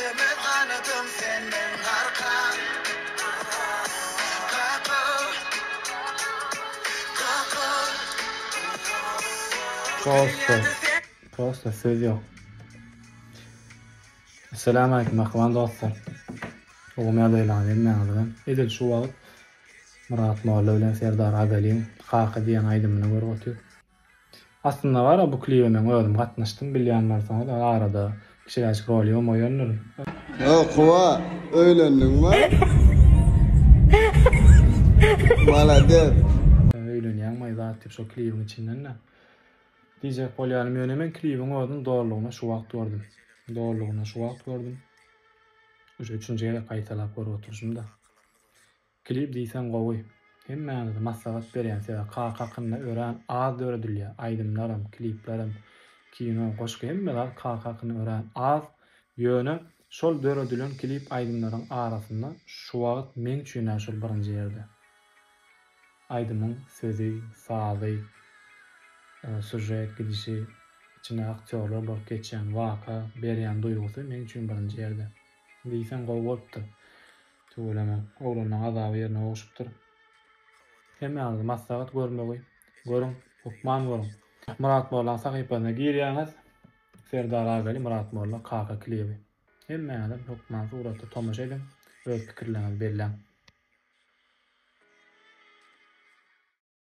Sönmez ganatym sen meň arkam Kaka Kaka Prosta prosta söz ýok. Esselamu aleýkum mähriban dostlar. Gowumy ýagdaýlaryňyz hemmäňiziňem. Edil şu wagt Myrat molla bilen Serdar Agalyň Kaka diýen aýdymyny görüp otyr. Aslynda bar-a bu klibe meň özüm gatnaşdym bilýän bolsaňyz arada kiçiräjik roligem goýandyryn. Okuwa öýlendiňmi? Malades. Öýlenýäňmaý zat diýip şo klibiň içinden-de diýjek bolýanym ýöne men klibiň özüni dolulygyna şu wagt gördüm. Dolulygyna şu wagt gördüm. Uje üçünji gezek gaýtalap görüp oturyşym-da. Klip diýseň gowy. Hemmäňize maslahat berýän sebäbi kaka hakynda örän az döredilýär aýdymlaram kliplerem kino goşgy hemme zat kaka hakynda örän az ýöne şol döredilen klip aýdymlaryň arasynda şu wagt meň üçinä şol birinji ýerde aýdymyň sözi sazy sýužet gidişi içinde aktýorlar bolup geçýän waka berýän duýgusy meň üçin birinji ýerde diýseň gowy bolupdyr. Tüweleme, oglanlaň azaby ýerine gowşupdyr. Hemmäňizi maslahat görmegi görüň, hökman görüň. Myrat mollaň sahypasyna girýäňiz. Serdar Agaly Myrat molla kaka klibi. Hemmäňizem hökman suratda tomaşa ediň, öz pikirleriňizi belläň.